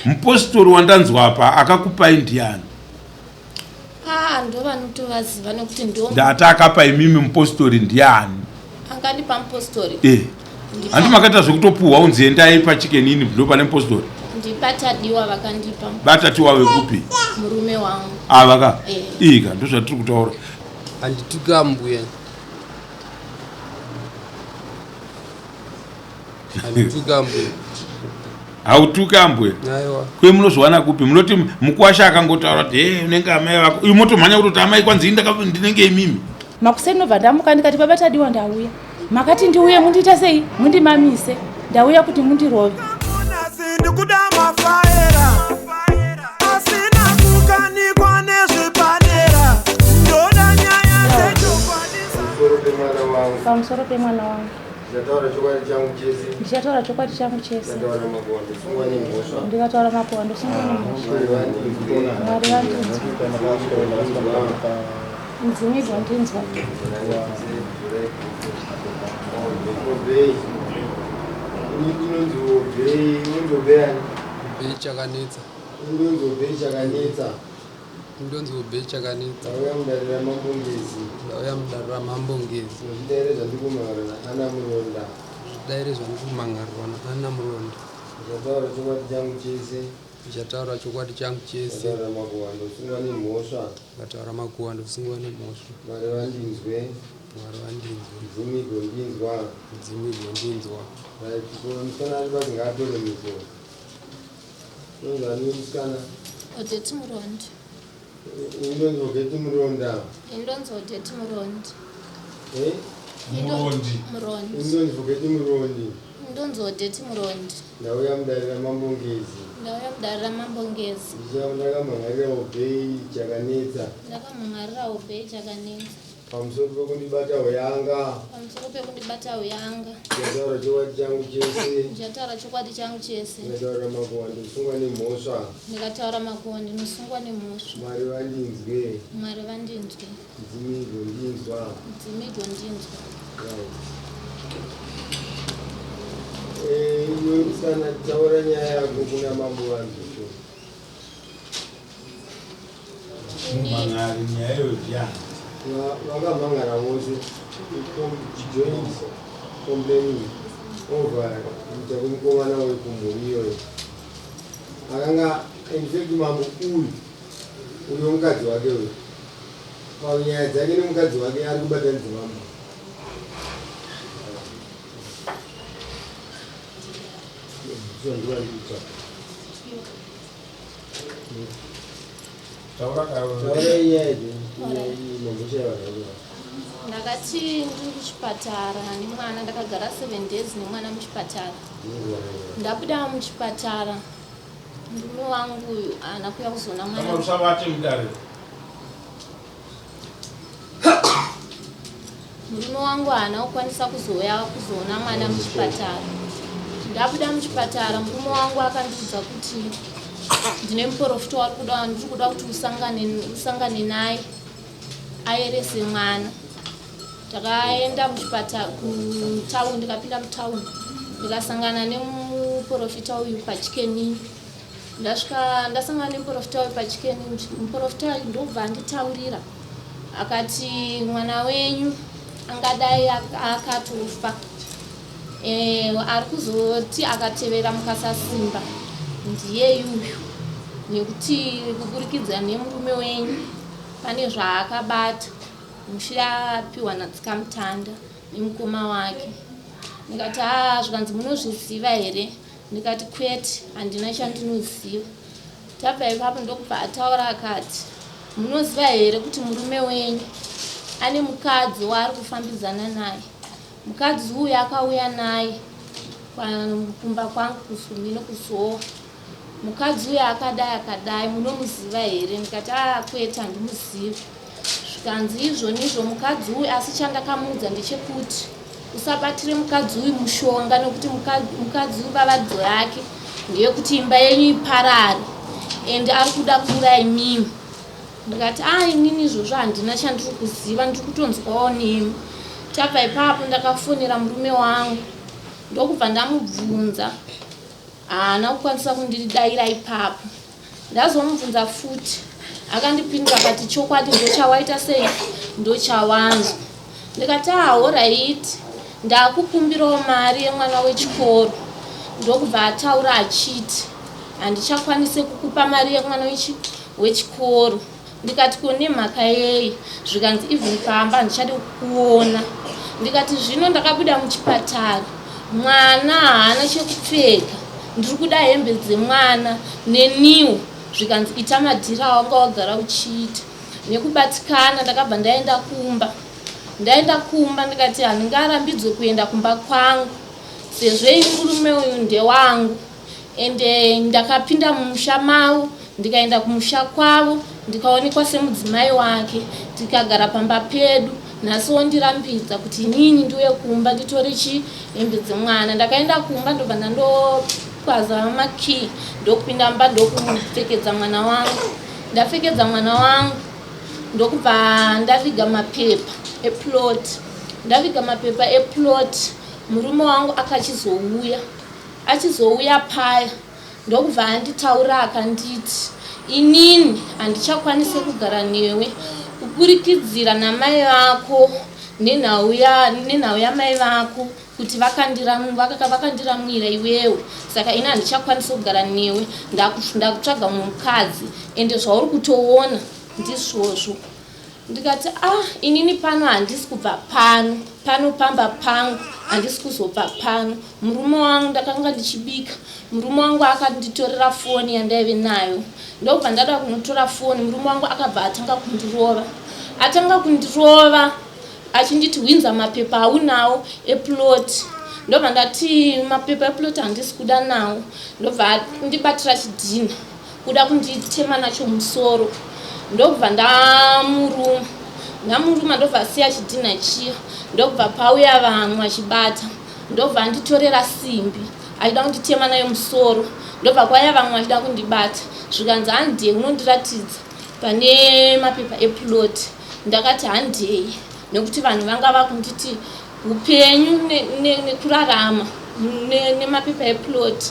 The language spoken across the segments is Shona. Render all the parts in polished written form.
Mupositori wandanzwa apa akakupai ndiani? Ah, ndovanotovaziva nekuti ndo Ndati akapa imimi mupositori ndiani? Angandipa mupositori? Eh. Handi makaita zvekutopuhwa unzi endai pachicken inn ndo pane mupositori? Ndipatadiwa vakandipa. Batatiwa vekupi? Murume wangu. Ava ka? Eh. Ika ndozvatiri kutaura. Handituka mbuya. Handituka mbuya. Hautuke ambuya? Aiwa. Kwe munozviwana kupi? Munoti mukwasha akangotaura kuti hey, unenge amai vako. Uyu motomhanya kutoti amai kwanzi ndinenge imimi. Makuseni ndobva ndamuka ndikati baba Tadiwa ndauya. Makati ndiuye mundiita sei? Mundimamise. Ndauya kuti mundirove. Ndikuda mafaera asina kukanikwa nezvepadera ndoda nyaya dzechokwadi. Pamusoro pemwana wangu. Ndichataura chokwadi changu chese. Ndichataura chokwadi changu chese. Ndikataura makuhwa ndosungwa nemhosva. Ndikataura makuhwa ndosungwa nemhosva. Mwari vandinzwe. Mudzimu igondinzwa. Obey. Ini ndinonzi Obey, unonzi Obey ani? Obey Chakanetsa. Ndinonzi Obey Chakanetsa. Ndonzi Obey Chakanetsa. Ndauya mudare raMambo Ngezi. Ndauya mudare raMambo Ngezi. Zvidaire zvandiri kumhan'arirwa naAna Muronda. Zvidaire zvandiri kumhan'arirwa naAna Muronda. Ndichataura chokwadi changu chese. Ndichataura chokwadi changu chese. Ndikataura makuhwa ndosungwa nemhosva. Ndikataura makuhwa ndosungwa nemhosva. Mwari vandinzwe. Mwari vandinzwe. Midzimu igondinzwa. Midzimu igondinzwa. Right, ko musikana ari pasi ngaatore mhiko. Unonzi ani musikana? Odette Murondi. Indonzi Odette Muronda. Indonzi Odette Murondi. Eh? Murondi. Murondi. Indonzi Odette Murondi. Indonzi Odette Murondi. Ndauya mudare raMambo Ngezi. Ndauya mudare raMambo Ngezi. Ndakamhan'arira Obey Chakanetsa. Ndakamhan'arira Obey Chakanetsa. Pamusoro pekundibata huyanga. Pamusoro pekundibata huyanga. Ndichataura chokwadi changu chese. Ndichataura chokwadi changu chese. Ndikataura makuhwa ndinosungwa nemhosva. Ndikataura makuhwa ndinosungwa nemhosva. Mwari vandinzwe. Mwari vandinzwe. Midzimu igondinzwa. Midzimu igondinzwa. Right. Eh, iwe musikana taura nyaya yako kuna mambo vanzwe. Mumhan'ari nyaya iyoyo ndiani? Vakamhan'ara vose joint complaining over kuita kwemukomana wekumhuri iyoyo akanga infact mambo uyu uyo mukadzi wake uyu panyaya dzake nemukadzi wake ari kubatanidza mambo. Ndakati ndiri kuchipatara nemwana, ndakagara 7 days nemwana muchipatara. Ndabuda muchipatara, murume wangu uyu haana kuuya kuzoona mwana. Usavate mudare. Murume wangu haana kukwanisa kuzouya kuzoona mwana muchipatara. Ndabuda muchipatara, murume wangu akandiudza kuti ndine muprofita wari kuda, ndiri kuda kuti usangane naye ayerese mwana. Takaenda muchipatara kutauni, ndikapinda mutauni ndikasangana nemuprofita uyu pachikenini. Ndasvika ndasangana nemuprofita uyu pachikenini, muprofita uyu ndobva anditaurira akati mwana wenyu angadai akatofa. Ari kuzoti akatevera mukasasimba ndiye yuyu, nekuti kuburikidza nemurume wenyu pane zvaakabata mushure apiwa naTsikamutanda nemukoma wake. Ndikati zvikanzi munozviziva here? Ndikati kwete, handina chandinoziva. Tabva ipapo ndokubva ataura akati munoziva here kuti murume wenyu ane mukadzi waari kufambidzana naye? Mukadzi uyu akauya naye kumba kwangu kusumino kuzowa. Mukadzi uyu akadai akadai, munomuziva here? Ndikati kwete, handimuzivi. Zvikanzi izvo nizvo mukadzi uyu, asi chandakamuudza ndechekuti usabatire mukadzi uyu mushonga, nekuti mukadzi uyu vavadzo yake ndeyekuti imba yenyu iparare and ari kuda kuuraya imimi. Ndikati inini izvozvo handina chandiri kuziva, ndiri kutonzwawo nemi. Tabva ipapo ndakafonera murume wangu ndokubva ndamubvunza. Haana kukwanisa kundidaira ipapo. Ndazomubvunza futi akandipindura akati chokwadi ndochawaita sei ndochawanzwa. Ndikati ah horaiti ndakukumbirawo mari yemwana wechikoro ndokubva ataura achiti handichakwanise kukupa mari yemwana wechikoro. Ndikati ko nemhaka yei? Zvikanzi even pamba handichade kukuona. Ndikati zvino ndakabuda muchipatara mwana haana chekupfeka ndiri kuda hembe dzemwana neniwo. Zvikanzi ita madhiri awanga wagara uchiita. Nekubatikana ndakabva ndaenda kumba. Ndaenda kumba ndikati handingarambidzwe kuenda kumba kwangu sezvo ini murume uyu ndewangu. Ende ndakapinda mumusha mavo ndikaenda kumusha kwavo ndikaonekwa semudzimai wake tikagara pamba pedu. Nhasi wondirambidza kuti inini ndiuye kumba nditore chi hembe dzemwana. Ndakaenda kumba ndobva ndandokwaza makey ndokupinda mumba ndokupfekedza mwana wangu. Ndapfekedza mwana wangu ndokubva ndaviga mapepa eplot. Ndaviga mapepa eplot murume wangu akachizouya. Achizouya paya ndokubva anditaura akanditi inini handichakwanise kugara newe kuburikidzira namai vako nenhau nenhau yamai vako kuti vakandiramwira iwewe saka ini handichakwanise kugara newe ndakutsvaga mumwe mukadzi ende zvauri kutoona ndizvozvo Ndikati ah inini pano handisi kubva pano, pano pamba pangu handisi kuzobva pano. Murume wangu ndakanga ndichibika, murume wangu akanditorera foni yandaive nayo ndokubva ndada kunotora foni, murume wangu akabva atanga kundirova. Atanga kundirova achinditi hwinza mapepa aunawo eplot ndobva ndati mapepa eplot handisi kuda nawo ndobva andibatira chidhinha kuda kunditema nacho musoro ndokubva ndamuruma ndamuruma ndobva asiya chidhinha chiya ndokubva pauya vamwe achibata ndobva anditorera simbi achida kunditema nayo musoro ndobva kwauya vamwe vachida kundibata zvikanzi handei unondiratidza pane mapepa eplot ndakati handei nekuti vanhu vanga vakunditi Hupenyu nekurarama nemapepa eplot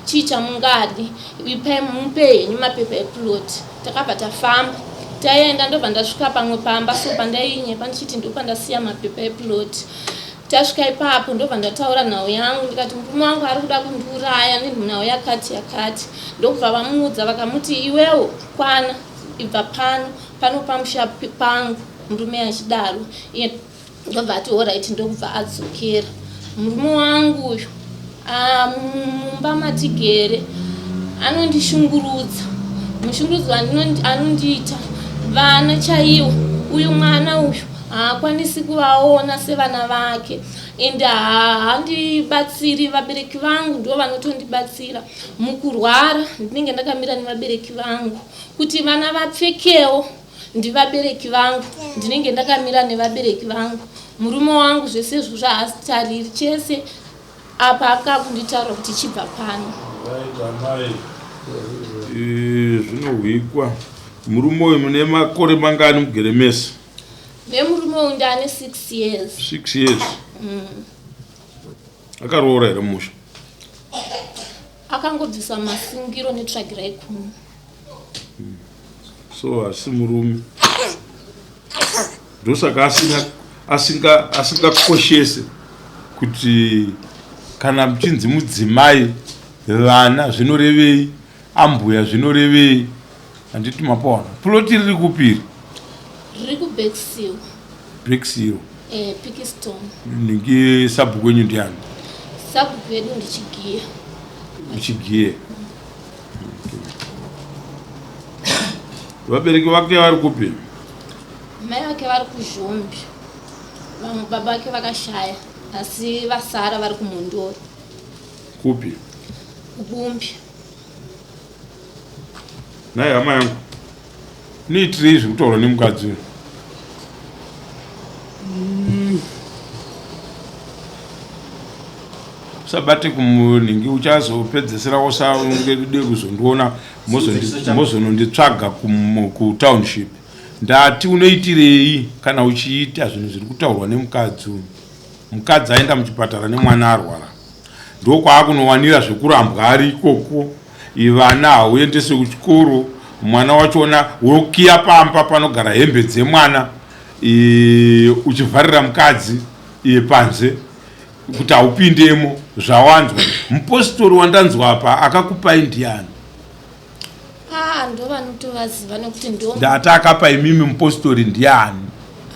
chii chamungadi ipai mupe henyu mapepa eplot takabva tafamba taenda ndobva ndasvika pamwe pamba so pandainyepa ndichiti ndopandasiya mapepa eplot tasvika ipapo ndobva ndataura nhau yangu ndikati murume wangu ari kuda kundiuraya nenhau yakati yakati ndokubva vamuudza vakamuti iwewo kwana ibva pano pano pamusha pangu murume achidaro iye Ndobva ati horaiti ndokubva adzokera. Murume wangu uyu ah, mumba matigere anondishungurudza. Mushungurudzo anondiita vana chaiwo uyu mwana uyu haakwanisi kuvaona sevana vake and haandibatsiri vabereki vangu ndivo vanotondibatsira mukurwara ndinenge ndakamira nevabereki vangu kuti vana vapfekewo Ndivabereki vangu ndinenge ndakamira nevabereki vangu murume wangu zvese izvozvo haasitariri chese apa akakunditaura kuti chibva pano. Right amai zvinohwikwa murume uyu mune makore mangani mugere mese? Nemurume uyu ndane 6 years. 6 years. Akaroora here musha? Akangobvisa masungiro netsvagirai kuno. So asi murume ndosaka asina asinga asingakoshese kuti kana muchinzi mudzimai vana zvinorevei ambuya zvinorevei handiti mapaona ploti riri kupiri riri kubacksil backsil eh, pikiston ningi sabhuku wenyu ndiani sabhuku wedu ndichigiya ndichigiya Vabereki vake vari kupi? Mai vake vari kuZhombe, vamwe baba vake vakashaya asi vasara vari kuMhondoro. Kupi? KuBumbi. Nhai hama yangu, niitirei zvekutaurwa nemukadzi uyu? Usabate kumunhingi uchazopedzesera wosaunge kuzondiona mozononditsvaga kutownship. Ndati unoitirei kana uchiita zvinhu zviri kutaurwa nemukadzi uyu? Mukadzi aenda muchipatara nemwana arwara. Ndokwaakunowanira zvekurambwa ari ikoko. Vana hauendese kuchikoro, mwana wachona wokiya pamba panogara hembe dzemwana, uchivharira mukadzi panze kuti haupindemo. Zvawanzwa mupositori wandanzwa apa akakupai ndiani? Ah, ndovanotovaziva nekuti ndo Ndati akapa imimi mupositori ndiani?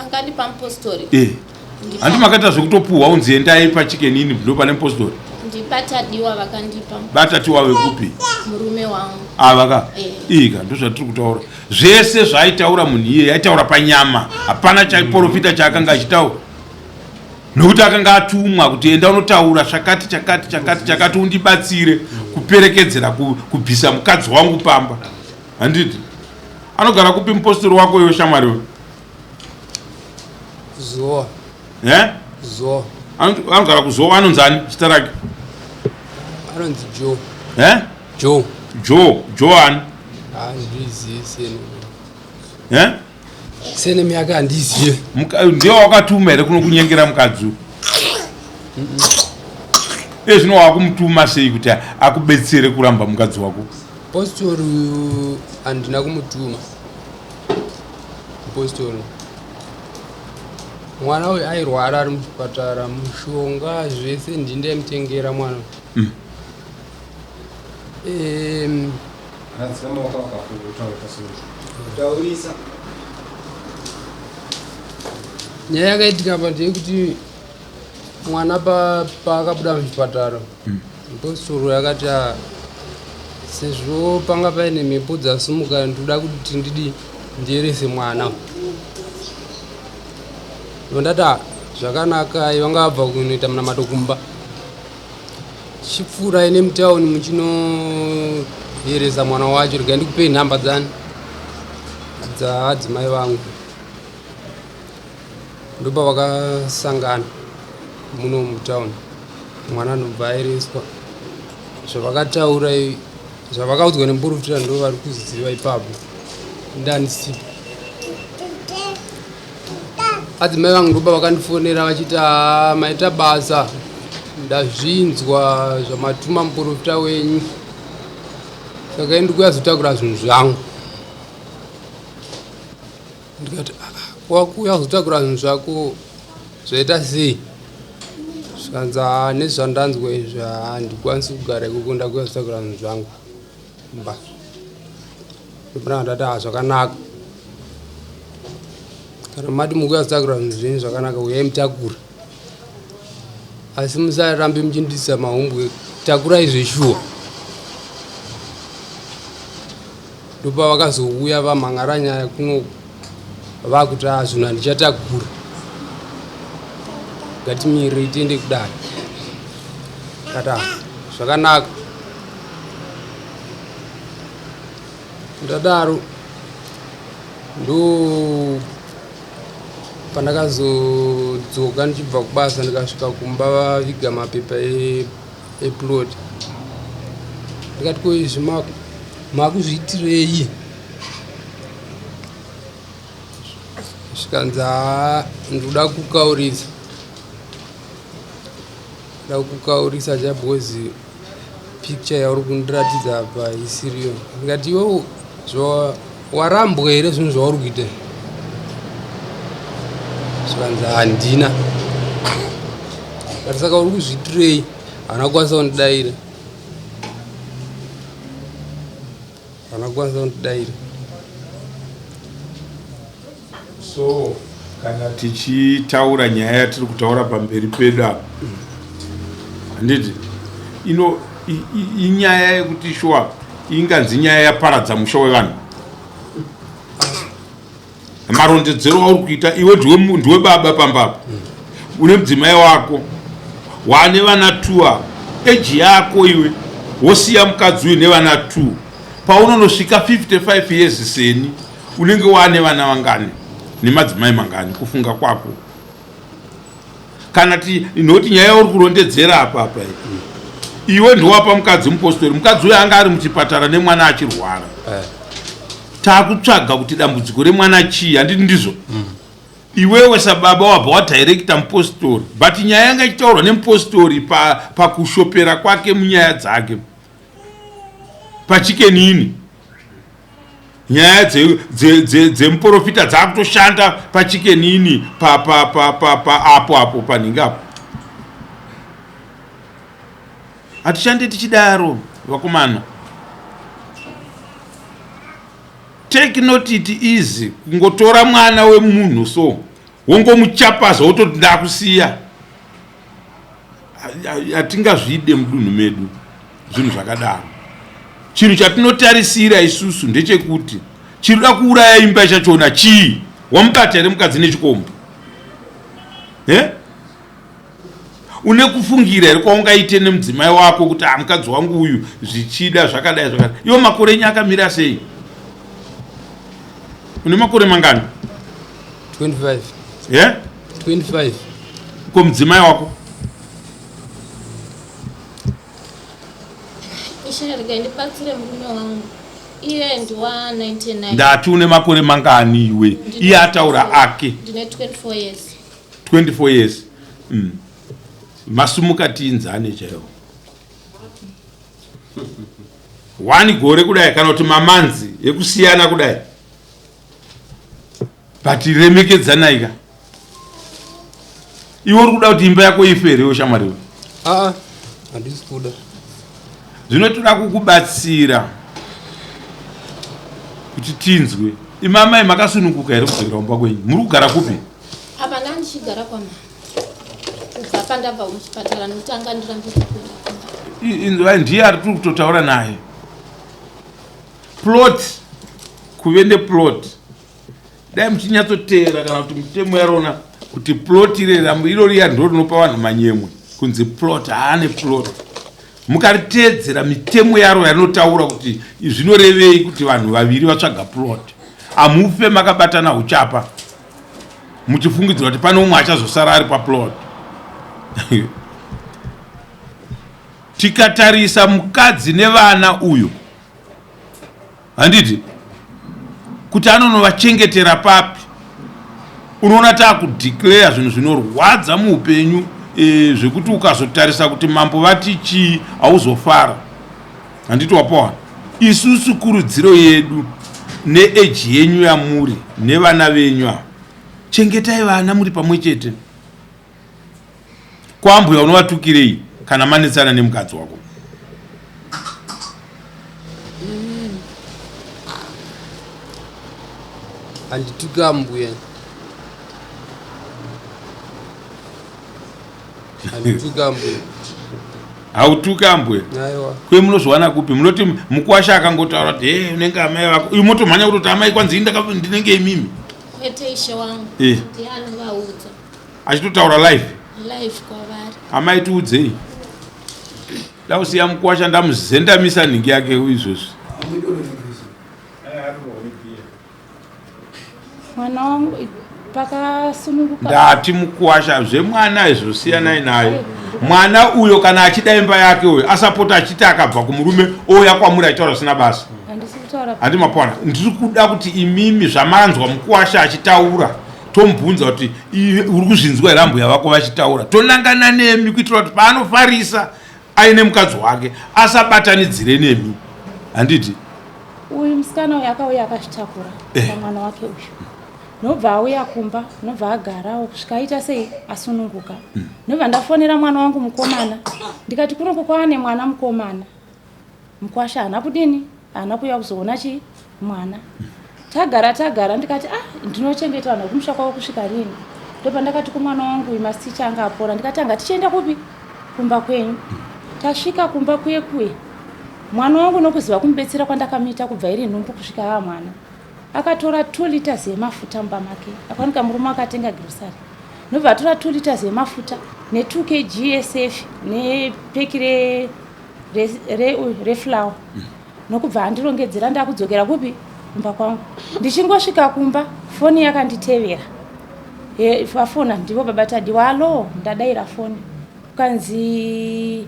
Angandipa mupositori? Eh. Handi makaita zvekutopuhwa unzi endai paChicken Inn, ndo pane mupositori? NdiBaTadiwa vakandipa. BaTadiwa vekupi? Murume wangu. Ava ka? Eh. Ika ndozvatiri kutaura. Zvese zvaaitaura munhu iyeye aitaura panyama, hapana chaiprofita chaakanga achitaura, nokuti akanga atumwa kuti enda unotaura chakati chakati chakati chakati, undibatsire kuperekedzera kubvisa mukadzi wangu pamba. Handiti anogara kupi mupostori wako iwe, shamwari we? Zoa. Eh? Zoa. Anogara kuZoa. Anonzi ani zita rake? Anonzi Joe. Eh? Joe. Joe, Joan? Handizivi sene. Eh? Sene yake handizive. Ndiye wakatuma here kuno kunyengera mukadzi uyu? Iye zvino wakumutuma sei kuti akubetsere kuramba mukadzi wako? Postori uyu handina kumutuma mupostori. Mwana uyu airwara ari muchipatara, mushonga zvese ndindaimutengera mwana. Taurisa. Nyaya yakaitika apa ndeyekuti mwana paakabuda muchipatara, mupostori akati, "Ah, sezvo panga paine mhepo dzasumuka, ndoda kuti ndidi ndierese mwana." Ndondati, "Ah, zvakanaka." Vanga vabva kunoita munamato kumba, chipfuurai nemutauni muchinoyeresa mwana wacho, regai ndikupei nhamba dzani dzaadzimai vangu. Ndopa vakasangana muno mutauni, mwana anobva aereswa. Zvavakataura, zvavakaudzwa nemuprofita, ndo vari kuziva ipapo, ndanisipo. Adzimai vangu ndopa vakandifonera vachiti, "Ah, maita basa, ndazvinzwa zvamatuma muprofita wenyu, saka ini ndikuyazotakura zvinhu zvangu." Ndikati, "Ah, wakuuya kuzotakura zvinhu zvako zvaita sei?" Zvikanzi, "Ah, nezvandanzwa izvi, handikwanisi kugara ikoko, ndakuya kuzotakura zvinhu zvangu mba." Ndopana ndati, "Ah, zvakanaka, kana mati mukuya kuzotakura zvinhu zvenyu, zvakanaka, uyai mutakura, asi musarambe muchindisa mahumbwe, takurai zveshuwa." Ndopa vakazouya vamhan'ara nyaya kuno, vakuti, "A, zvinhu handichatakura, ngatimirei tiende kudare." Kati, "Ah, zvakanaka." Ndadaro ndo pandakazodzoka ndichibva kubasa, ndikasvika kumba vaviga mapepa eplot. Ndikati, "Ko izvi makuzviitirei?" Zvikanzi, "Haa, ndoda kukaurisa, ndoda kukaurisa cha because picture yauri kundiratidza apa isiriyo." Ndikati, "Iwe zva warambwa here zvinhu zvauri kuita?" Zvikanzi, "Handina." Kati, "Saka uri kuzviitirei?" Haana kukwanisa kundidaira, haana kukwanisa kundidaira. So kana tichitaura nyaya yatiri kutaura pamberi pedu apa, handiti ino inyaya yekuti shuwa inganzi nyaya yaparadza musha wevanhu? Marondedzero auri kuita iwe, ndiwe baba pambapo, une mudzimai wako, wane vana two ava, eji yako iwe wosiya mukadzi uyu nevana two. Paunonosvika 55 years seni, unenge waane vana vangani nemadzimai mangani, kufunga kwako? Kana ti nokuti nyaya yauri kurondedzera apa apa iyi, iwe ndowapa mukadzi mupostori, mukadzi uyo anga ari muchipatara nemwana achirwara. Taakutsvaga kuti dambudziko remwana chii, handiti ndizvo? Iwewe sababa wabva wadirecta mupositori but nyaya yanga ichitaurwa nemupositori pakushopera pa kwake munyaya dzake pachikenini nyaya dzemuprofita dzakutoshanda pachikenini apo apo panhingi apo hatishande tichidaro vakomana Take note it easy kungotora mwana wemunhu so wongomuchapaza wototi ndakusiya. Hatingazvide mudunhu medu zvinhu zvakadaro. Chinhu chatinotarisira isusu ndechekuti chinoda kuuraya imba chachona chii? Wamubata here mukadzi nechikomba? Eh? Une kufungira here kwaungaite nemudzimai wako kuti ah, mukadzi wangu uyu zvichida zvakadai zvakadai. Iwo makore enyu akamira sei? Une makore mangani? 25. Yeah? 25. Ko mudzimai wako? Ishe regai ndibatsire murume wangu. Iye ndiwa 99. Ndati une makore mangani iwe? Iye ataura ake. Ndine 24 years. 24 years mm. Masumuka tiinzane chaiwo one gore kudai kana kuti mamanzi ekusiyana kudai but remekedzanai ka iwe uri kuda kuti imba yako ife here iwe shamwari iwe aa handisi kuda zvino toda kukubatsira kuti tinzwe imamai makasununguka here kudzokera kumba kwenyu muri kugara kupi Apa ndanga ndichigara kwamama kubva pandabva muchipatara nokuti anga ndirambidza kuenda kumba. Inzwai ndiye ari tiri kutotaura naye. Plot kuve neplot dai muchinyatsoteera kana kuti mutemo yarona kuti plot iro riya ndo rinopa vanhu manyemwe kunzi plot haane plot mukariteedzera mitemo yaro yarinotaura kuti zvinorevei kuti vanhu vaviri vatsvaga plot hamufe makabatana huchapa muchifungidzira kuti pane umwe achazosara ari paplot tikatarisa mukadzi nevana uyo handiti kuti anonovachengetera papi unoona taakudeclare zvinhu zvinorwadza muupenyu e, zvekuti ukazotarisa kuti mambo vati chii hauzofara handiti wapowana isusu kurudziro yedu neeji yenyu yamuri nevana venyu ava chengetai vana muri pamwe chete kwambuya unovatukirei kana manetsana nemukadzi wako handituki ambuya handituki ambuya hautuki ambuya kwe munozviwana kupi munoti mukwasha akangotaura kuti he unenge amai vako uyu motomhanya kutoti amai kwanzi ndinenge imimi kwete ishe wangu eh. ndiye anovaudza achitotaura live live kwavari amai tiudzei ndakusiya mukwasha ndamuzendamisa nhingi yake izvozvi mwana wangu pakasununguka ndati mukuwasha zvemwana izvo siyanai naye mwana uyo kana achida imba yake uyo asapota achiti akabva kumurume ouya kwamuri achitaura zvisina basa handi mapwana ndiri kuda kuti imimi zvamanzwa mukuwasha achitaura tomubvunza kuti uri kuzvinzwa here ambuya vako vachitaura tonangana nemi kuitira kuti paanofarisa aine mukadzi wake asabatanidzire nemi handiti uyu musikana uyu akauya akazvitakura eh. pamwana wake uyu nobva auya kumba nobva agarawo kusvika aita sei asununguka hmm. nobva ndafonera mwana wangu mukomana ndikati kunoko kwaane mwana mukomana Mkwasha haana kudini haana kuuya kuzoona chi mwana tagara tagara ndikati ah ndinochengeta vanhu vekumusha kwavo kusvika rini ndopandakati kumwana wangu uyu masiticha anga apora ndikati anga tichienda kupi kumba kwenyu tasvika kumba kuye kuye mwana wangu nokuziva kumubetsera kwandakamuita kubva iri nhumbu kusvika ava mwana akatora 2 liters yemafuta mumba make akawanika murume akatenga girosari ndobva atora 2 liters yemafuta ne 2 kg yesefi nepeki re reflower re, nokubva andirongedzera ndakudzokera kupi kumba kwangu ndichingosvika kumba foni yakanditevera vafona ndivo baba tadiwa alo ndadaira foni kukanzi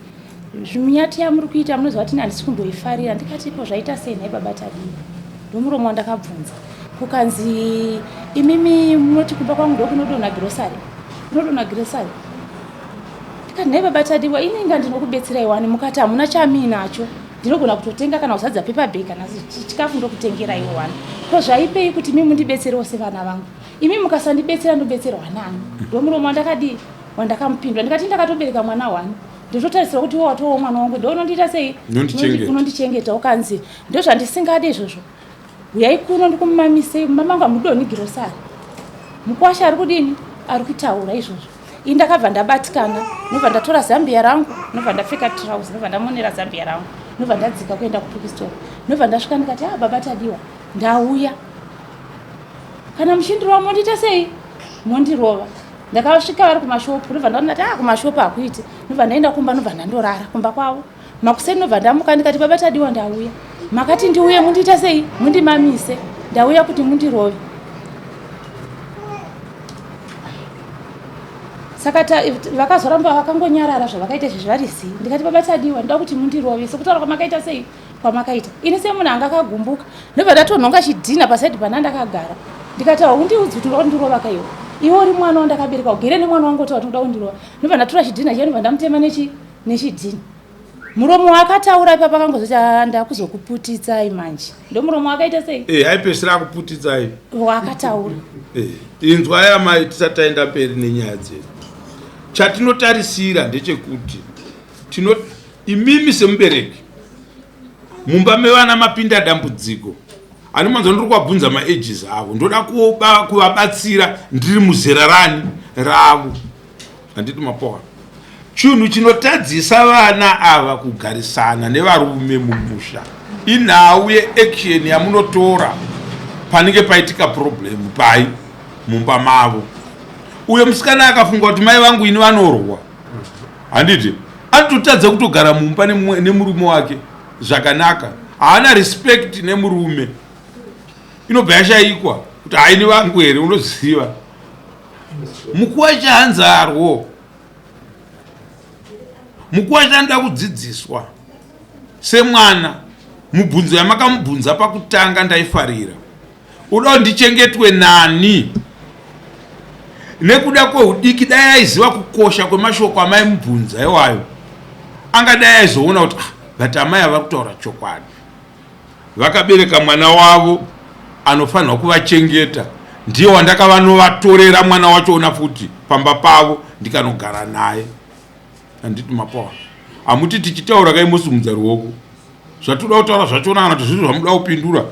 zviminyati yamuri kuita munoziva kuti handisi kumboifarira ndikati ko zvaita sei nhai baba tadiwa ndomuromo wandakabvunza kukanzi Imimi munoti kumba kwangu ndokunodonha girosari, kunodonha girosari. Ndikati nhai baba Tadiwa, ini inga ndinokubetserai wani, mukati hamuna chamuinacho, ndinogona kutotenga kana kuzadza paper bag kana chikafu ndokutengeraiwo wani. Ko zvaipei kuti imi mundibetserewo sevana vangu? Imi mukasandibetsera ndobetserwa nani? Ndomuromo wandakadii wandakamupindura ndikati ndakatobereka mwana wani, ndototarisira kuti iwe watowo mwana wangu ndounondiita sei? Unondichengeta. Ukanzi ndozvandisingade izvozvo. Huyai kuno ndikumamisei, mumba mangu hamudonhi girosari. Mukwasha ari kudini? Ari kutaura izvozvo. Ini ndakabva ndabatikana, ndobva ndatora zambia rangu, ndobva ndapfeka trouse, ndobva ndamonera zambia rangu, ndobva ndadzika kuenda kubookstore. Ndobva ndasvika ndikati, ah baba Tadiwa, ndauya. Kana muchindirova mondiita sei? Mondirova. Ndakasvika vari kumashopu, ndobva ndaona kuti ah kumashopu hakuiti. Ndobva ndaenda kumba, ndobva ndandorara kumba kwavo. Makuseni ndobva ndamuka ndikati baba Tadiwa ndauya. Makati ndiuye mundiita sei? Mundimamise. Ndauya kuti mundirove. Saka vakazoramba vakangonyarara zvavakaita izvi vari zii. Ndikati baba Tadiwa ndoda kuti mundirove sekutaura kwamakaita sei? Kwamakaita. Ini semunhu anga akagumbuka ndobva ndatonhonga chidhina pasaidi pana ndakagara. Ndikati haundiudzi kuti unoda kundirova ka iwe. Iwe uri mwana wandakabereka ugere nemwana wangu otaura kuti unoda kundirova. Ndobva ndatora chidhina chiya ndobva ndamutema nechi nechidhina. Muromo waakataura ipapa akangozoti ah, ndakuzokuputitsai manje. Ndomuromo wakaita sei? Eh, aipesera akuputitsai. Waakataura. Eh, inzwai amai tisati taenda mberi nenyaya dzedu. Chatinotarisira ndechekuti tino imimi semubereki mumba mevana mapinda dambudziko anomanzwa ndiri kuvabvunza maages avo ndoda kuvabatsira ndiri muzera rani ravo handiti mapoa chinhu chinotadzisa vana ava kugarisana nevarume mumusha inhau yeaction yamunotora panenge paitika problem pai mumba mavo uyo musikana akafunga kuti mai vangu ini vanorwa handiti anototadza kutogara mumba nemurume wake zvakanaka haana respect nemurume inobva yashaikwa kuti haini vangu here unoziva Mukuwasha hanzarwo. Mukuwasha anoda kudzidziswa semwana. Mubvunzo yamakamubvunza pakutanga ndaifarira. Uda kuti ndichengetwe nani? Nekuda kweudiki dai aiziva kukosha kwemashoko amaimubvunza iwayo angadai aizoona kuti ah, but amai ava kutaura chokwadi. Vakabereka mwana wavo anofanirwa kuvachengeta ndiye wandakavanovatorera mwana wachoona futi pamba pavo ndikanogara naye. Handiti mapoa hamuti tichitaura kai mosimudza ruoko zvatoda kutaura zvachona kana kuti zviri zvamuda kupindura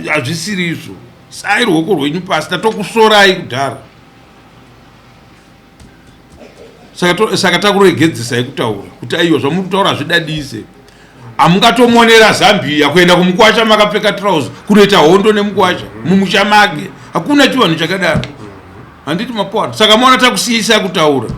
hazvisiri izvo sai ruoko rwenyu pasi tatokusorai kudhara saka saka takuregedzesai kutaura kuti aiwa zvamuri kutaura zvidadise hamungatomonera zambia kuenda kumukwasha makapfeka trouse kunoita hondo nemukwasha mumusha make hakuna chivanhu chakadaro handiti mapoana saka maona takusiyisai kutaura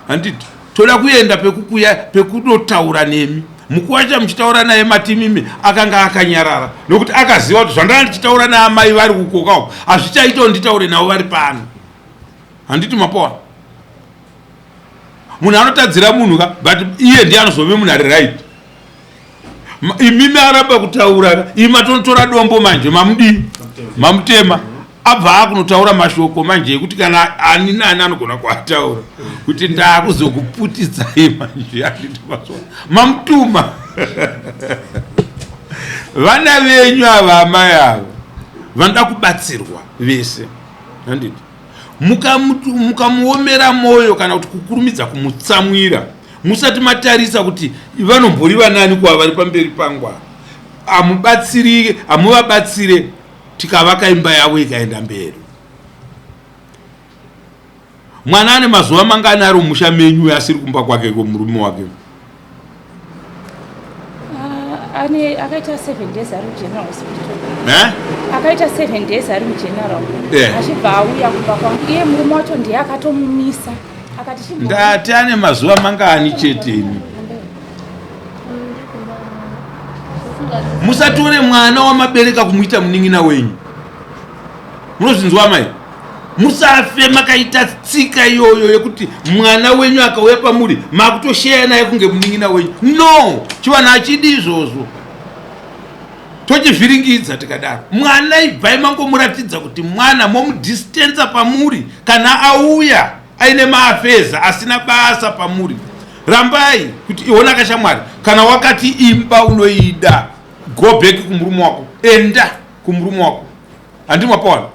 handiti toda kuenda pekukuya pekunotaura nemi mukuwasha muchitaura naye matimimi akanga akanyarara nokuti akaziva kuti zvandanga ndichitaura naamai vari kukoka uko hazvichaitawo nditaure navo vari pano handiti mapoa munhu anotadzira munhu ka but iye ndiye anozove munhu ari right imimi aramba kutaura ka imi matonotora dombo manje mamudii mamutema abva akunotaura mashoko manje ekuti kana ani nani anogona kuataura kuti ndakuzokuputitsai manje handiti masoa mamutuma vana venyu ava amai ava vanoda kubatsirwa vese handiti mukamuomera mwoyo kana kuti kukurumidza kumutsamwira musati matarisa kuti vanombori vanani kuva vari pamberi pangu ava hamubatsiri hamuvabatsire tikavaka imba yavo ikaenda mberi mwana ane mazuva mangani ari mumusha menyu asiri kumba kwake ko murume wake Ah, ane akaita 7 days ari mugeneral hospital eh? Akaita 7 days ari mugeneral eh. Achibva auya kumba kwangu iye murume wacho ndiye akatomumisa akati ndati ane mazuva mangani chete imi musatore mwana wamabereka kumuita munin'ina wenyu munozvinzwa mai musafe makaita tsika iyoyo yekuti mwana wenyu akauya pamuri makutosheya naye kunge munin'ina wenyu no chivanhu hachidi izvozvo. Tochivhiringidza tikadaro. Mwana ibvai mangomuratidza kuti mwana momudistansa pamuri kana auya aine maafeza asina basa pamuri. Rambai kuti iona kashamwari kana wakati imba unoida go back kumurume wako enda kumurume wako handi mapaona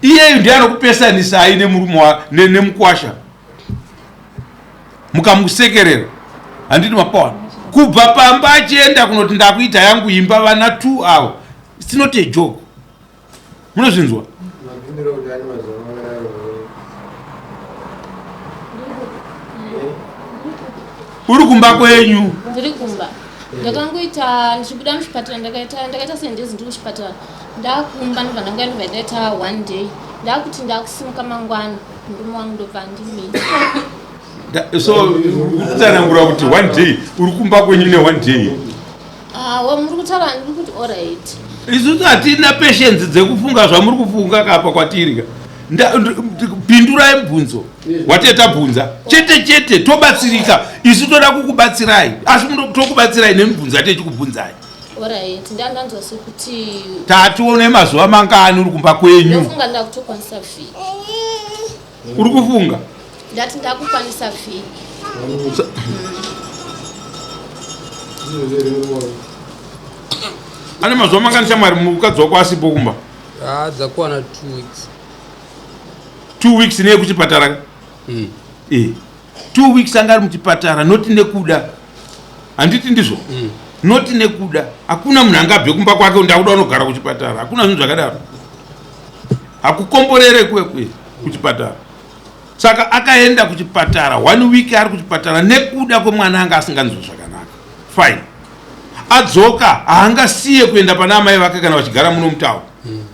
iyeyu ndiye anokupesanisai nemurume nemukwasha mukamusekerera handiti mapaona kubva pamba achienda kunoti ndakuita yangu imba vana two avo its not a joke munozvinzwa uri kumba kwenyu ndiri kumba ndakangoita ndichibuda muchipatara ndakaita ndakaita sendezi ndiri kuchipatara ndakumba ndobva ndanga ndobva ndaita one day ndakuti ndakusimuka mangwana murume wangu ndobva andimisa so kutsanangura kuti one day uri kumba kwenyu ne one day ah, muri kutaura ndiri kuti orit isusu hatina patience dzekufunga zvamuri kufunga kapa kwatiri ka pindurai mubvunzo watee tabvunza chete chete tobatsirika isu toda kukubatsirai asi tokubatsirai nemibvunzo yatechikubvunzai Alright, ndandanzwa sekuti tatione mazuva mangani uri kumba kwenyu. Ndofunga ndakutokwanisa vhiki. Uri kufunga? Ndati ndakukwanisa vhiki. Ane mazuva mangani shamwari mukadzi wako asipo kumba? Ah, dzakwana 2 weeks. 2 weeks nei kuchipatara? Mm. Eh. 2 weeks anga ari muchipatara not nekuda. Handiti ndizvo? Mm. Not nekuda. Hakuna munhu angabve kumba kwake ndakuda unogara kuchipatara. Hakuna zvinhu zvakadaro. Hakukomborere kwekwe kuchipatara. Saka akaenda kuchipatara one week ari kuchipatara nekuda kwemwana anga asinganzwi zvakanaka. Fine. Adzoka haangasiye kuenda pana amai vake kana vachigara muno mutawo. Mm.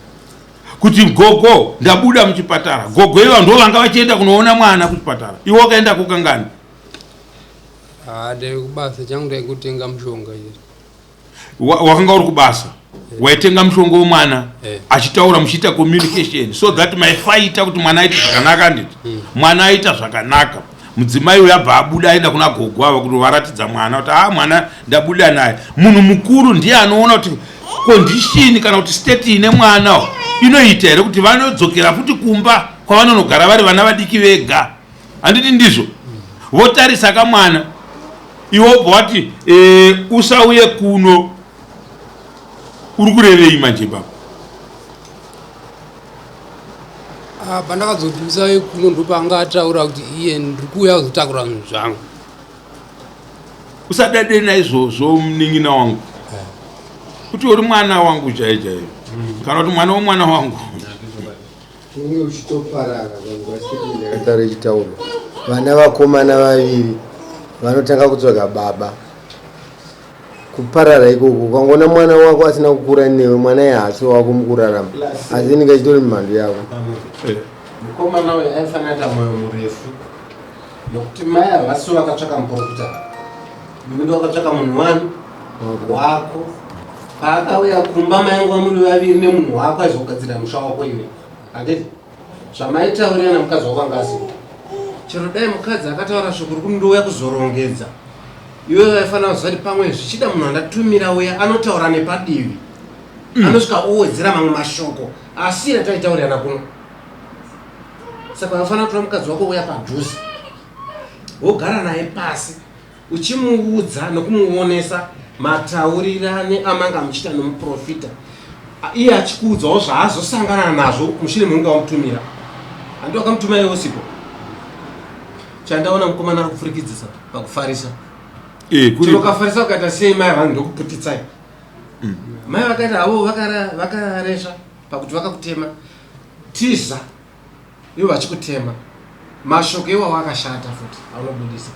Kuti gogo ndabuda muchipatara. Gogo ivo ndo vanga vachienda kunoona mwana kuchipatara. Iwe wakaenda kukangani? Ah, ndiri kubasa changu ndaikutenga mushonga chete. Wakanga uri kubasa waitenga mushonga wemwana eh. achitaura muchiita communication so that maifaita kuti mwana aite zvakanaka handiti hmm. mwana aita zvakanaka mudzimai uyo abva abuda aenda kuna gogo ava kuti varatidza mwana kuti a ah, mwana ndabuda naye munhu mukuru ndiye anoona kuti condition kana kuti state ine mwana inoita here kuti vanodzokera futi kumba kwavanonogara vari vana vadiki vega handiti ndizvo votarisa kamwana iwe wobva wati e, usauye kuno uri kurevei manje baba ah, pandakazoti usauye kuno ndopaanga ataura kuti iye ndiri kuuya kuzotakura zvinhu zvangu usadade naizvozvo munin'ina wangu eh. kuti uri mwana wangu chaiye chaiye mm. kana kuti mwana womwana wangu Unenge uchitoparara vanhu vasiri ndakataura ichitaurwa. Vana vakomana vaviri vanotanga kutsvaga baba. Kuparara ikoko ukangoona mwana wako asina kukura newe mwana iye haasi wako mukurarama asi inenge achitori mhandu yako. Mukomana uyu aifanira kuita mwoyo murefu nokuti mai havasi vakatsvaka muprofita Murume wakatsvaka munhu wani wako paakauya kumba maingova muri vaviri nemunhu wako aizogadzira musha wako iwe handiti zvamaitaurirana mukadzi wako anga asipo chero dai mukadzi akataura shoko rekuti ndouya kuzorongedza iwe vaifanira kuziva kuti pamwe zvichida munhu andatumira uya anotaura nepadivi mm. anosvika owedzera mamwe mashoko asina taitaurirana kuno saka vaifanira kutora mukadzi wako uya padhuze wogara naye pasi uchimuudza nokumuonesa mataurirane amanga muchiita nomuprofita iye achikuudzawo zvaazosangana nazvo mushure mekunge wamutumira handi wakamutuma iwe usipo chandaona mukomana ari kupfurikidzisa pakufarisa eh, chero ukafarisa ukaita sei mai vanhu ndokuputitsai mm. mai vakaita havo vakaresva pakuti vakakutema tiza ivo vachikutema mashoko iwawo akashata futi aunobudisa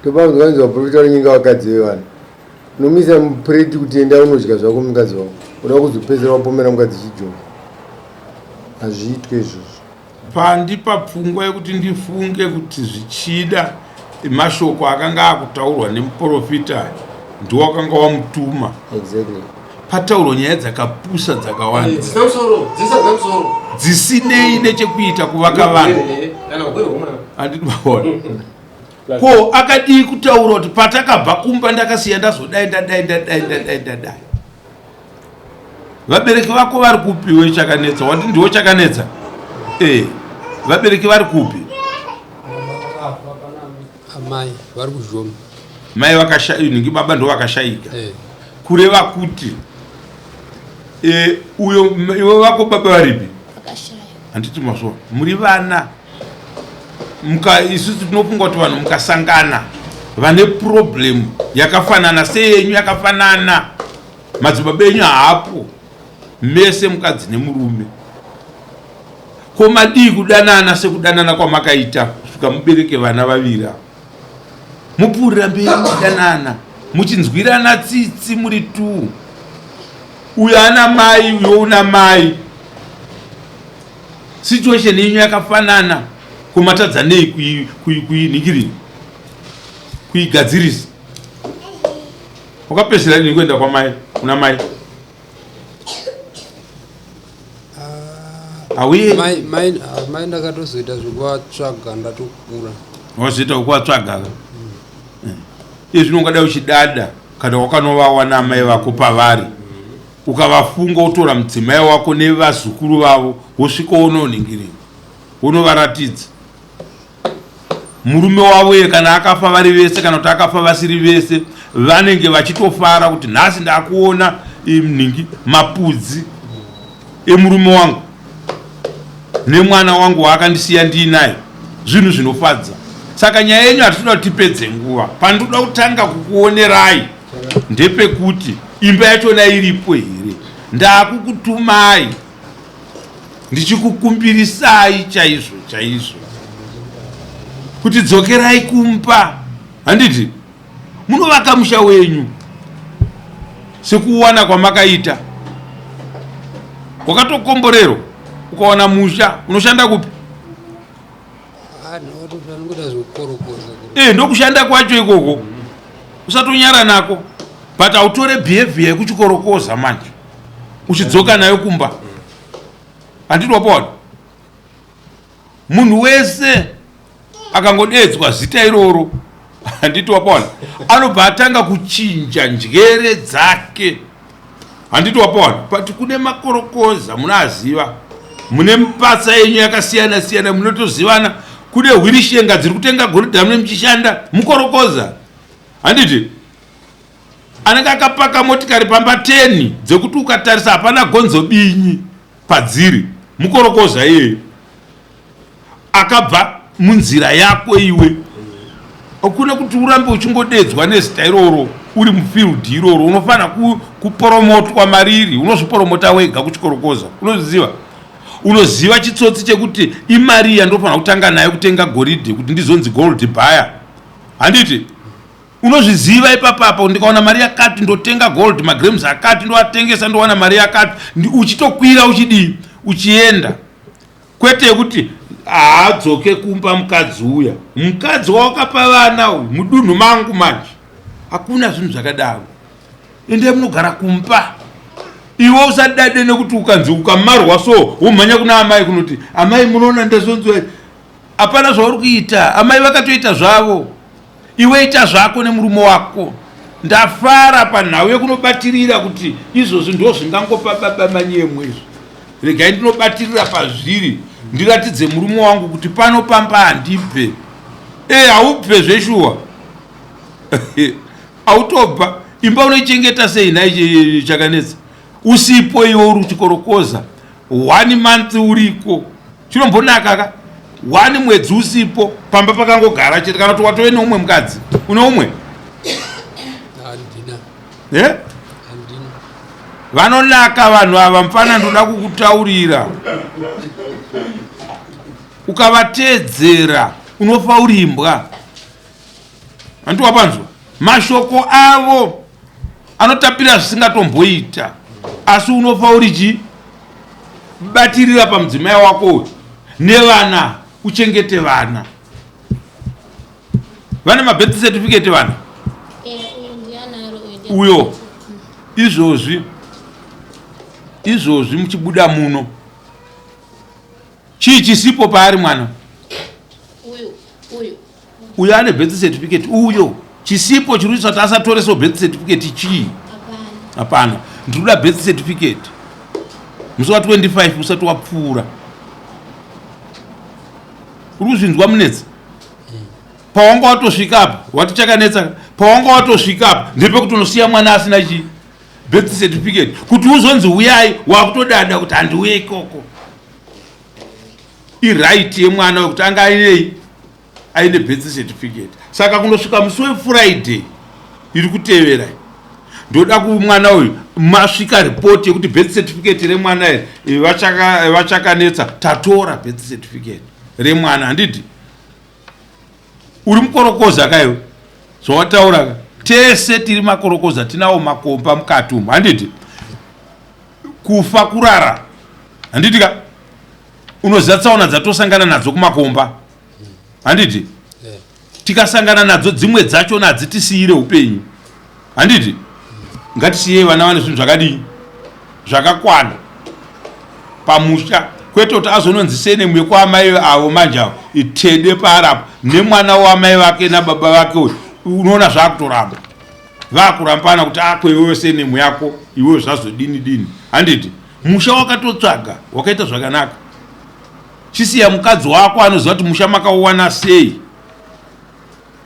topakunzwanzi vaprofita vanonyenga vakadzi vevanhu unomisa mupureti kuti enda unodya zvako mukadzi wako uda kuzopedzera wapomera mukadzi chijoko hazviitwe izvozvo Pandipa pfungwa yekuti ndifunge kuti zvichida mashoko akanga akutaurwa nemuprofita ndiwo akanga wamutuma. Exactly. Pataurwa nyaya dzakapusa dzakawanda eh, dzisinei nechekuita kuvaka vanhu. Handiti maona. Ko akadii kutaura kuti patakabva kumba ndakasiya ndazodai ndadai ndadai ndadai ndadai. Vabereki vako vari kupi we chakanetsa? Wati ndiwo chakanetsa? Eh, vabereki vari kupi? Amai vari kuzhoma. Mai vakashayika, nhingi baba ndo vakashayika. Eh. Kureva kuti eh, uyo iwe vako baba varipi? Vakashaya. Handiti mazvo muri vana muka isusu tinofunga kuti vanhu mukasangana vane problem yakafanana seyenyu yakafanana madzibaba enyu haapo mese mukadzi nemurume ko madii kudanana sekudanana kwamakaita kusvika mubereke vana vaviri ava mupfuurira mberi muchidanana muchinzwirana tsitsi muri tuu uyo ana mai uyo una mai situation yenyu yakafanana ko matadza nei kuinhingirini kuigadzirisa wakapedzisira rini kuenda kwamai kuna mai auye mai mai ah, mai ndakatozoita zvekuvatsvaga ndatokura wazoita zvekuvatsvaga mm. iye zvino ungadai uchidada kana wakanovawana amai vako pavari ukavafunga wotora mudzimai wako nevazukuru vavo wosvika wononhingirini wonovaratidza murume wavo iye kana akafa vari vese kana kuti akafa vasiri vese vanenge vachitofara kuti nhasi ndakuona nhingi mapudzi emurume wangu nemwana wangu waakandisiya ndiinaye zvinhu zvinofadza saka nyaya yenyu hatitoda kuti tipedze nguva pandinoda kutanga kukuonerai ndepekuti imba yachona iripo here ndakukutumai ndichikukumbirisai chaizvo chaizvo kuti dzokerai kumba handiti munovaka musha wenyu sekuwana kwamakaita wakatokomborerwa ukawana musha unoshanda kupi Eh, ndokushanda kwacho ikoko usatonyara nako but hautore behavior yekuchikorokoza manje uchidzoka nayo kumba handiti wapaona munhu wese akangodeedzwa zita iroro handiti wapaona anobva atanga kuchinja njere dzake handiti wapaona but kune makorokoza munoaziva mune mipatsa yenyu yakasiyana siyana munotozivana kune hwirishenga dziri kutenga goridhe mune muchishanda mukorokoza handiti anenge akapaka motikari pamba 10 dzekuti ukatarisa hapana gonzo binyi padziri mukorokoza iyeyo akabva munzira yako iwe kune kuti urambe uchingodedzwa nezita iroro uri mufield iroro unofanira kuporomotwa mariri unozviporomota wega kuchikorokoza unozviziva unoziva chitsotsi chekuti imari yandofanira kutanga nayo kutenga goridhe kuti ndizonzi gold buyer handiti unozviziva ipapapa ndikawana mari yakati ndotenga gold magrams akati ndoatengesa ndowana mari yakati uchitokwira uchidii uchienda kwete yekuti haadzoke kumba mukadzi uya mukadzi wawakapa vana uyu mudunhu mangu manje hakuna zvinhu zvakadaro endai munogara kumba iwe usadade nekuti ukanzi ukamarwa so womhanya kuna amai kunoti amai munoona ndazonzwa hapana zvauri kuita amai vakatoita zvavo Iwe ita zvako nemurume wako. Ndafara panhau yekunobatirira kuti izvozvi ndozvingangopa baba manyemwe izvi. Regai ndinobatirira pazviri ndiratidze murume wangu kuti pano pamba handibve. E, haubve zveshuwa. Autobva. Imba unoichengeta sei nhai chakanetsa? Usipo iwe uri kuchikorokoza. One month uriko. Chinombonaka ka? One mwedzi usipo pamba pakangogara chete kana kuti watove neumwe mukadzi. Une umwe? Handina. Eh? Handina. Vanonaka vanhu ava mfana ndoda kukutaurira. Ukavateedzera unofa uri imbwa. Hanti wapanzwa? Mashoko avo anotapira zvisingatomboita asi unofa uri chii? Batirira pamudzimai wako uyu nevana uchengete vana. Vane mabirth certificate vana? Eh, uyu Uyo izvozvi izvozvi muchibuda muno chii chisipo paari mwana? Uyu uyu. Uyo ane birth certificate uyo chisipo chiri kuitisa kuti asatoresewo birth certificate chii? Hapana. Ndinoda birth certificate musi wa 25 usati wapfuura. Uri kuzvinzwa Munetsi? Pawanga watosvika apa wati chakanetsa, pawanga watosvika apa ndepekuti unosiya mwana asina chii birth certificate, kuti uzonzi uyai wakutodada kuti handiuye ikoko. Iright yemwana wekuti anga ainei aine birth certificate. Saka kunosvika musi weFriday iri kutevera, ndoda kumwana uyu masvika report yekuti birth certificate remwana iri vachakanetsa, tatora birth certificate remwana. Handidi uri mukorokoza kaiwe zvawataura ka, tese tiri makorokoza, tinawo makomba mukati umu. Handidi kufa kurara, handiti ka? Unoziva tsaona dzatosangana nadzo kumakomba, handiti? Tikasangana nadzo dzimwe dzacho nadzitisiyire upenyu, handiti? Ngatisiyei vana vane zvinhu zvakadii zvakakwana pamusha, kwete kuti azononzi senemu yekwaamai avo manje avo itede paarapo nemwana wamai vake nababa vake uyu. Unoona zvakutoramba, vakurambana kuti ako iwewe senemu yako iwewe zvazodini dini, handiti? Musha wakatotsvaga wakaita zvakanaka. Chisiya mukadzi wako anoziva kuti musha makauwana sei,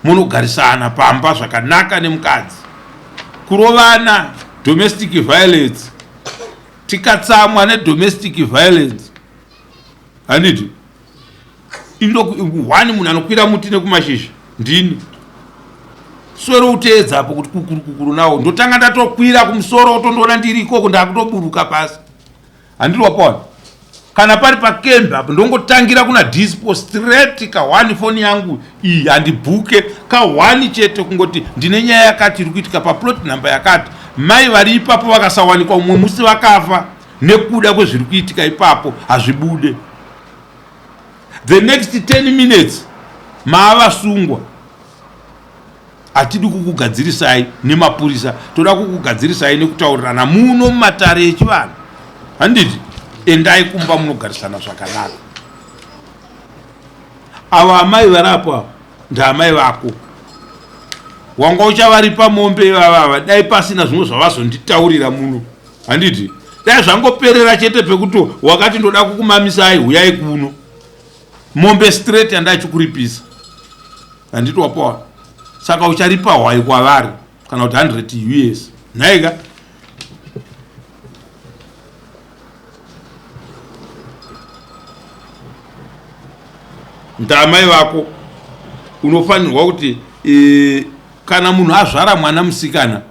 munogarisana pamba zvakanaka nemukadzi. Kurovana, domestic violence, tikatsamwa nedomestic violence, handiti? One munhu anokwira muti nekumashizha ndini swero uteedzapo kuti kukuru kukuru nawo ndotanga ndatokwira kumusoro, otondoona ndiri ikoko, ndakutoburuka pasi, handiri wapaona. Kana pari pakembe apo ndongotangira kuna dispo straight ka1, foni yangu iyi handibhuke ka1 chete, kungoti ndine nyaya yakati iri kuitika paplot number yakati, mai vari ipapo vakasawanikwa umwe musi vakafa nekuda kwezviri kuitika ipapo, hazvibude. The next 10 minutes maavasungwa. Hatidi kukugadzirisai nemapurisa, toda kukugadzirisai nekutaurirana muno mumatare echivanhu, handiti? Endai kumba munogarisana zvakanaka. Ava amai vari apo ava ndaamai vako, wanga uchavaripa mombe ivavava dai pasina zvimwe zvavazonditaurira muno, handiti? Dai zvangoperera chete pekuti wakati ndoda kukumamisai, huyai kuno, mombe straight yandachikuripisa, handiti? Wapawa, saka ucharipa hwai kwavari kana kuti 100 US nhaika. Ndaamai vako, unofanirwa kuti kana munhu azvara mwana musikana,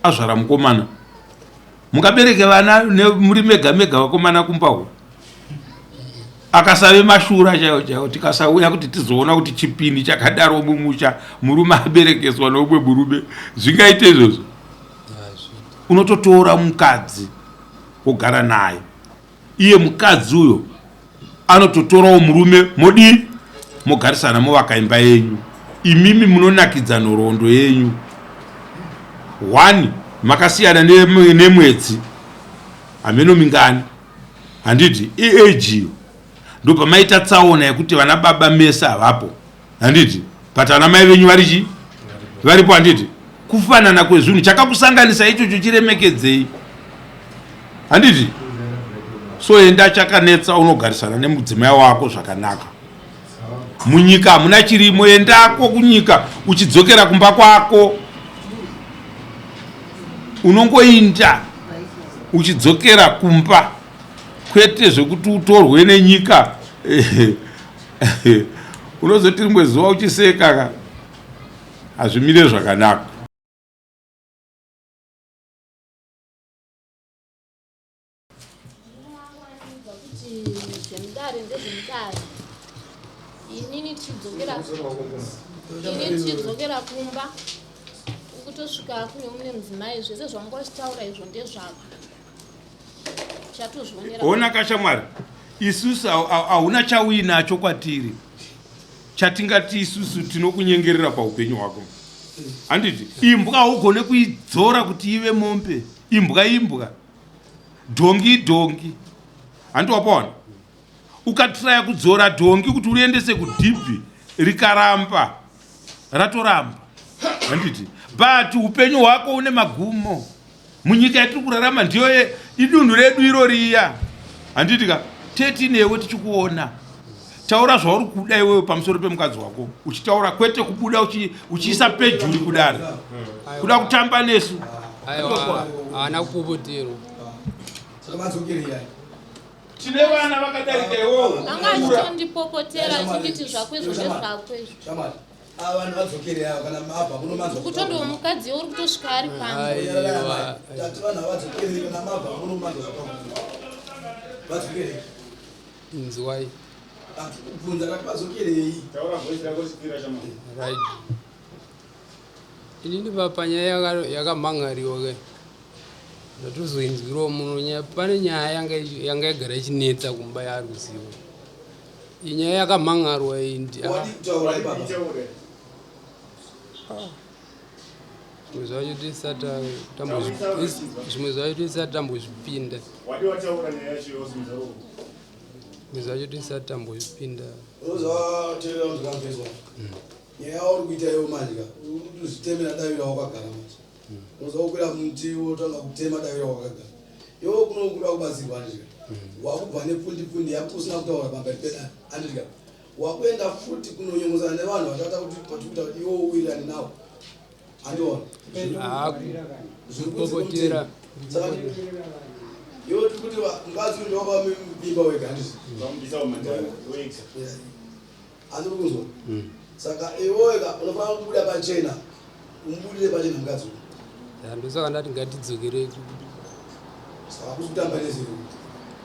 azvara mukomana, mukabereke vana muri mega mega vakomana kumbawo akasave mashura chaiwo chaiwo, tikasauya kuti tizoona kuti chipini chakadaro mumusha, murume aberekeswa noumwe murume, zvingaite izvozvo? Unototora mukadzi wogara naye, iye mukadzi uyo anototorawo murume, modii, mogarisana, movaka imba yenyu. Imimi munonakidza nhoroondo yenyu. One makasiyana nemwedzi hameno mingani, handiti? Iage iyo ndobva maita tsaona yekuti vana baba mese havapo, handiti? But ana mai venyu vari chii? Varipo, handiti? Kufanana kwezvinhu chakakusanganisa ichocho chiremekedzei, handiti? So enda chakanetsa unogarisana nemudzimai wako zvakanaka. Munyika hamuna chirimo, endako kunyika uchidzokera kumba kwako, unongoinda uchidzokera kumba, kwete zvekuti utorwe nenyika. Unozoti rimwe zuva uchiseka ka, hazvimire zvakanaka. Zvemudare ndezvemudare. Inini tichidzokera kumba, ukutosvika kune mune mudzimai, zvese zvanga uchitaura izvo ndezvako, chatozvionera. Ona kashamwari, isusu hauna chauinacho kwatiri chatingati isusu tinokunyengerera paupenyu hwako, handiti? Imbwa haugone kuidzora kuti ive mombe. Imbwa imbwa, dhongi idhongi, handiti? Wapaona ukatraya kudzora dhongi kuti uriendese kudhibhi, rikaramba. Ratoramba. Handiti? But upenyu hwako une magumo. Munyika yatiri kurarama ndiyo idunhu redu iro riya. Handiti ka? Teti newe tichikuona. Taura zvauri kuda iwewe pamusoro pemukadzi wako. Uchitaura kwete kubuda uchiisa pejuri kudare. Kuda kutamba nesu. Aiwa, haana kupopoterwa. Saka madzokerei aya? Tine vana vakadarika iwowo. Anga achitondipopotera achinditi zvako izvo ndezvako izvo. Shamwari, ava vanhu vadzokerei ava kana mabva kuno manzwa. Kutondiwo mukadzi uri kutosvika ari pano. Aiwa. Tati vanhu ava vadzokerei kana mabva kuno manzwa zvakawanda. Vadzokerei. Inzwai. Kubvunza kati vadzokerei. Taura voice rako richipira shamwari. Right. Inini panyaya yakamhan'ariwa ke ndatozoinzwirawo muno nyaya pane nyaya yanga yanga yagara ichinetsa kumba yaari kuziva iyi nyaya yakamhan'arwa iyi Wadii kutaura ipapa? Itaure. Zvimwe zvacho tisati zvimwe zvacho tisati tambozvipinda. Wadi wataura nyaya yacho yose muzaro. Zvimwe zvacho tisati tambozvipinda. Unozoteerera kuti nyaya yauri kuita iwe manje ka uri kutozvitemera davi rawakagara manje unoziva kukwira muti wotanga kutema davi rawakagara iwe kuno kuda kubatsirwa anditya wakubva nepfundi pfundi yako usina kutaura pamberi pedare anditya wakuenda futi kunonyongosana nevanhu vachata kuti patikuita kuti iwe uwirirane navo andiona zviri kunze Kupopotera. kwemutemo. Saka iwe tiri kuti mukadzi uyu ndowakavamimba wega handiti Vamubvisa umhandara. Wega. asi uri kunzwa saka iweweka unofanira kubuda pachena umubudire pachena mukadzi uyu Ndosaka ndati ngatidzokerei. saka kusi kutamba nezero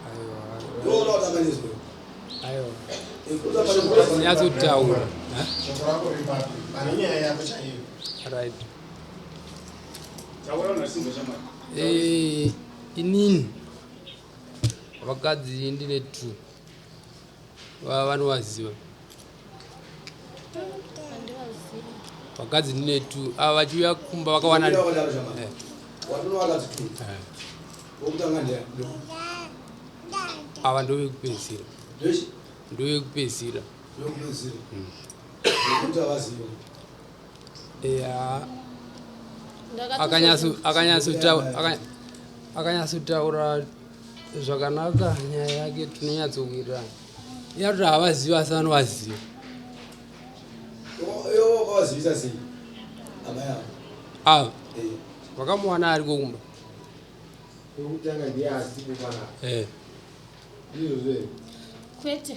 Aiwa. ndoona kutamba nezero Aiwa. kutamba nezero Nyatsotaura. Shoko rako riri papi? Pane nyaya yako chaiyo. Right. Taura vanhu vachinzwa shamwari. Eh, inini vakadzi ndine two vanovaziva Handivazivi. vakadzi ndine two ava vachiuya kumba vakawana wakadaro shamani Eh. watona vakadzi tu wokutanga ndiani ava ndovekupedzisira ndochi ndovekupedzisira ndokupedzisira nekuti havaziva eya Ndakatozo- akanyatsotaura zvakanaka nyaya yake tinonyatsowirirana iyatoti havazivi asi anovaziva iwe wakavazivisa sei amai avo ava Eh. vakamuwana ariko kumba Wekutanga ndiye asipo panapa. Eh. Ndizvozvo here? Kwete.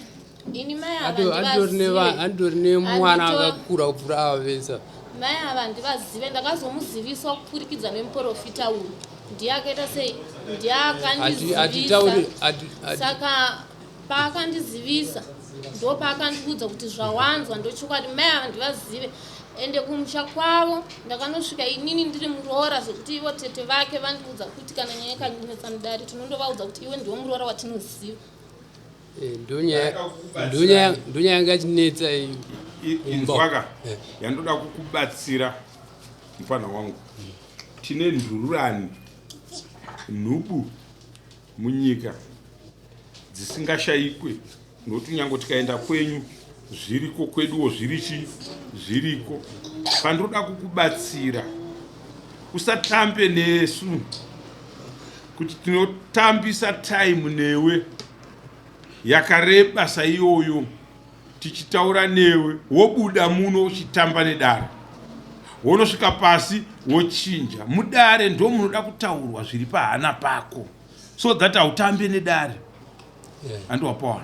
Ini mai ava ndivazive. Anditori nemwana Andito- akakura kupfuura ava vese Mai ava ndivazive ndakazomuziviswa kupfurikidza nemuprofita uyu. Ndiye akaita sei? Ndiye hatitauri akandizivisa. Saka paakandizivisa ndo paakandiudza kuti zvawanzwa ndochokwadi mai ava ndivazive ende kumusha kwavo ndakanosvika inini ndiri muroora zvekuti ivo tete vake vandiudza kuti kana nyaya ikanetsa mudare tinondovaudza kuti iwe ndiwe muroora watinoziva Eh, ndonyaya yanga ichinetsa iyi Inzwaka Eh. yandoda kukubatsira mufana wangu. Tine ndururani nhubu munyika dzisingashayikwe nokuti nyange tikaenda kwenyu zviriko kweduwo zvirichi zviriko pandoda kukubatsira usatambe nesu kuti tinotambisa time newe yakareba saiyoyo tichitaura newe wobuda muno uchitamba nedare wonosvika pasi wochinja mudare ndo munoda kutaurwa zviri pahana pako so that hautambe nedare handiwapawana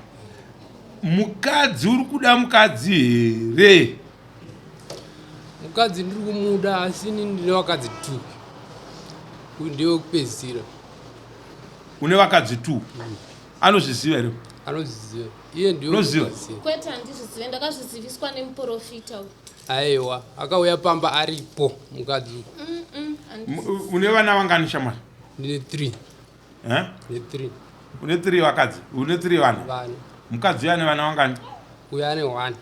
mukadzi uri kuda mukadzi here mukadzi ndiri kumuda asi ini ndine vakadzi two uyu ndewekupedzisira une vakadzi two anozviziva here anozviziva iye Unoziva? ndiwekupedzisira kwete handizvizive ndakazviziviswa nemuprofita uyu aiwa akauya pamba aripo mukadzi uyu Mm, M- une vana vangani shamwari ndine three Eh? ndine three une three vakadzi une three vana vana mukadzi uyo ane vana vangani uyu ane one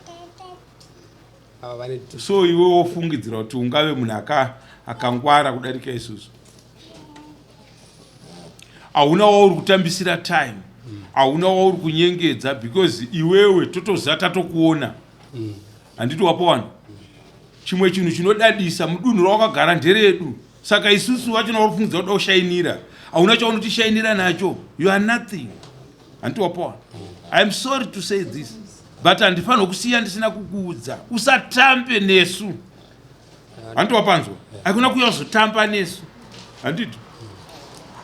ava vane two so iwe wofungidzira kuti ungave munhu akangwara kudarika isusu hauna wauri kutambisira time hauna wauri kunyengedza because iwewe totoziva tatokuona handiti wapawana Chimwe chinhu chinodadisa, mudunhu rawakagara nderedu. Saka isusu vachona vari kufungidza kuda kushainira. Hauna chaunotishainira nacho. You are nothing. Hanti wapowa? I am sorry to say this, but handifanirwa kusiya ndisina kukuudza. Usatambe nesu. Hanti wapanzwa? Hakuna kuuya kuzotamba nesu. Handiti?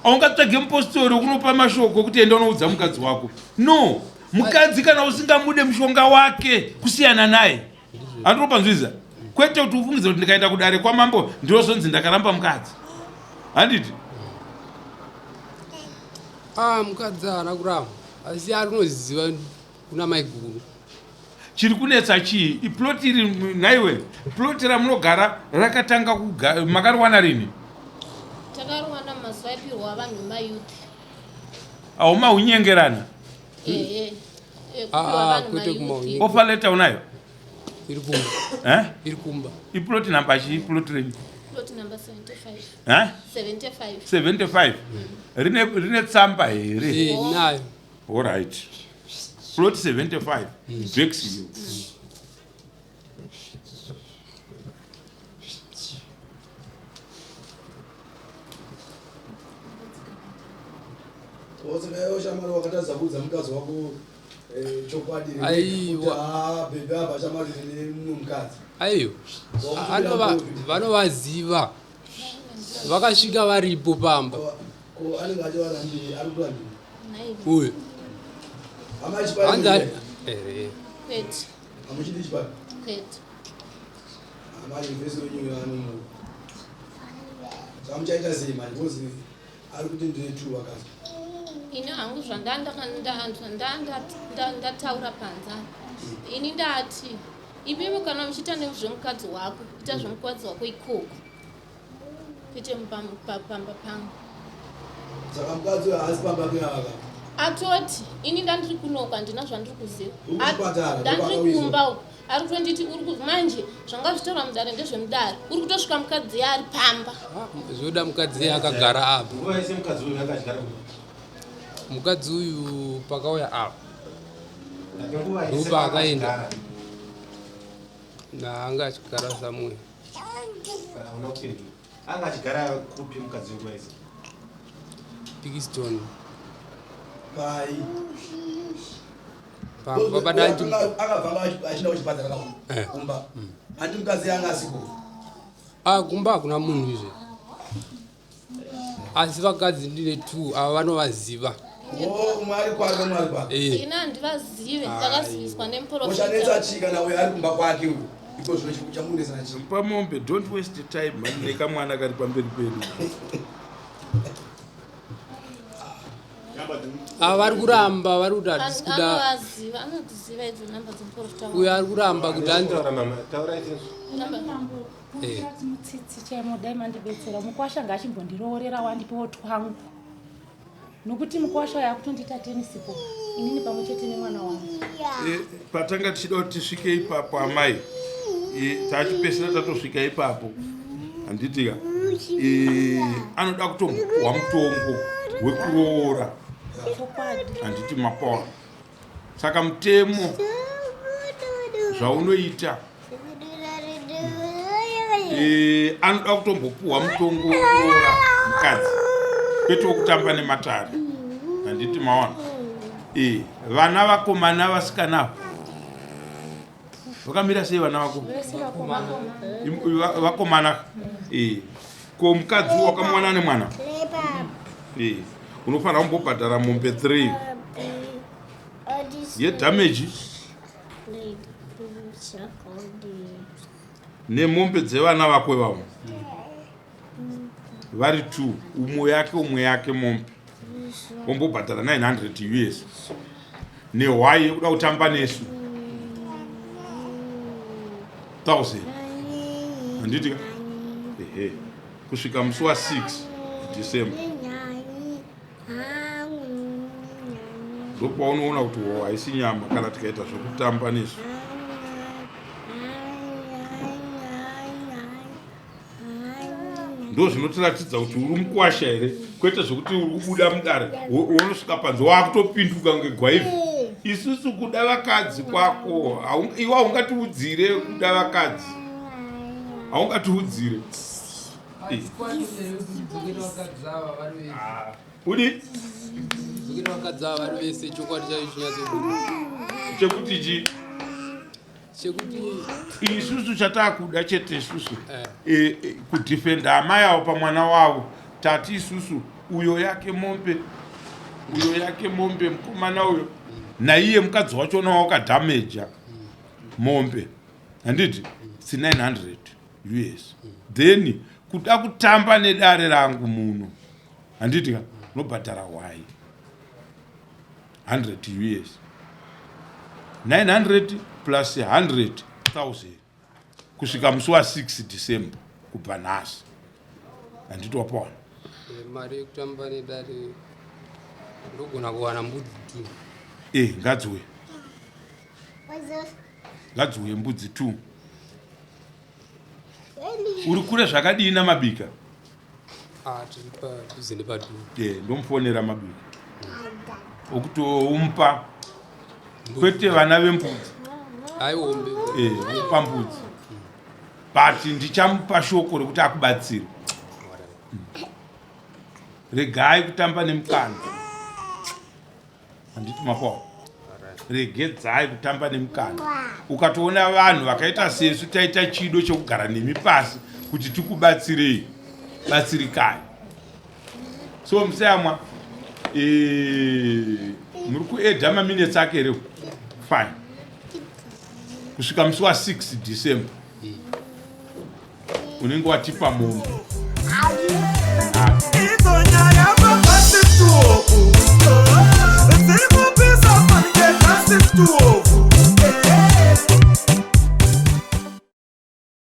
Haungatsvage mupostori wekunopa mashoko ekuti enda unoudza mukadzi wako. No. Mukadzi kana usingamude mushonga wake kusiyana naye. Handiti wapanzwiza? Kwete kuti ufungidze kuti ndikaenda kudare kwamambo ndinozonzi ndakaramba mukadzi. Handiti? Ah, mukadzi haana kuramba asi arinoziva kuna maiguru. Chiri kunetsa chii? Iplot iri nhaiwe, plot ramunogara rakatanga kuga makariwana rini? Takariwana mazuva aipirwa vanhu mayouth. Hauma hunyengerana. Ehe. Ah, ah, kwete kuma Offer letter unayo? Iri kumba. Eh? Iri kumba. Iplot number chii plot renyu? Plot number 75. Eh? 75. 75. Rine rine tsamba here? Eh, nayo. All right. Plot 75. Vex you. Wosaka shamwari wakatadza kuudza mukadzi wako chokwadi Aiwa. Ah, bhebhe apa shamwari ndine mumwe mukadzi. Aiyo. Anovaziva. Vakasvika varipo pamba. Ko anenge achivarambiri ari kurambira. Uyu. Hama Hanzi chipari. ere. Kwete. Hamuchidi chipari. Kwete. Hama chivhesi wenyu anomu. Zvamuchaita sei manje because ari kuti ndine two vakadzi. Ini hangu zvandandataura panze apa. Ini ndati imimi kana muchiita nezvemukadzi wako, ita zvemukadzi wako ikoko. Kwete pamba pangu. Saka mukadzi uyu haasi pamba peava. Atoti ini ndandiri kunoko handina zvandiri kuziva. Uri kuchipatara, Ndandiri ndopakauyiswa. kumba uko. Ari kutonditi uri manje zvanga zvitaura mudare ndezvemudare. Uri kutosvika mukadzi ari pamba. Zvoda mukadzi akagara apa. Nguva yese mukadzi uyu akagara kupi? Mukadzi uyu pakauya apa. Nguva yese Ndopaakaenda. paakagara. Naanga achigara somewhere. Kana una kupindura. Anga achigara kupi mukadzi nguva yese? Pikiston. Pai. Pamba padanti. Akabva achienda kuchipatara Eh. kumba. Handi mukadzi anga asiko. Ah, kumba hakuna munhu izve. Asi vakadzi ndine two ava vanovaziva. Oh, umwe ari kwake umwe ari kwake. Eh. Ini handivazive ndakaziviswa Uchanetsa nemuprofita. chii kana uyo ari kumba kwake uyo. Iko zvino chamunetsa chii? Pamombe, don't waste time mani nekamwana kari pamberi pedu. Ava vari kuramba vari kuti hatisi kuda. Anovaziva, anodziziva idzo namba dzemuprofita. Uyo ari kuramba kuti hanzi. Namba. Eh. Mutsitsi chaimo dai mandibetsera mukwasha ngaachimbondiroorera wandipewo twangu nokuti mukwasha yakutondiita tenisipo inini pamwe chete nemwana wangu. Patanga tichida kuti tisvike ipapo amai, tachipesera tatosvika ipapo handitika. Anoda kutombopuhwa mutongo wekuroora. Chokwadi. Handiti mapoa? Saka mutemo zvaunoita, anoda kutombopuhwa mutongo wekuroora mukadzi kwete wekutamba nematare. Handiti maona? Vana vakomana vasikana vakamira sei vana vako? Vese vakomana. Vakomana. Ko mukadzi wakamuwana nemwana, unofanira kumbobhadhara mombe 3 yedamage nemombe dzevana vako ivavo vari 2, umwe yake umwe yake mombe, wombobhadhara 900 US nehwai yekuda kutamba nesu 1000. Handiti ka? Ehe, kusvika musi wa6 December ndopaunoona kuti ho haisi nyama kana tikaita zvekutamba nesu. Ndo zvinotiratidza kuti uri mukwasha here, kwete zvekuti uri kubuda mudare wonosvika panze waakutopinduka ngegwaivhi. Isusu kuda vakadzi kwako iwe haungatiudzire kuda vakadzi. Haungatiudzire. Udi? Dzokera vakadzi ava vari vese chokwadi chacho chinyatsobuda. Chekuti chi? Chekuti isusu chatakuda chete isusu eh. E, e, kudefenda amai avo pamwana wavo tati isusu uyo yake mombe uyo yake mombe mukomana uyo naiye mukadzi wachona wakadhameja mombe handiti si 900 us then kuda kutamba nedare rangu muno handiti ka unobhadhara hwai 100 us 900 plus 100,000 kusvika musi wa 6 December kubva nhasi handiti wapawana eh, mari yekutamba nedare ndogona kuwana mbudzi two e eh, ngadziuye ngadziuye mbudzi two uri kure zvakadii namabika ah, tiri padhuze nepadhuze e ndomufonera mabika okutoumupa kwete vana vembudzi aiombe e umupa mbudzi but ndichamupa shoko rekuti akubatsire regai kutamba nemukana handiti mapawa regedzai kutamba nemukana ukatoona vanhu vakaita sesu taita chido chekugara nemi pasi kuti tikubatsirei batsirikai so musayamwa e, muri kuedha maminetsi ake here fine kusvika musi wa 6 December unenge watipa mombe.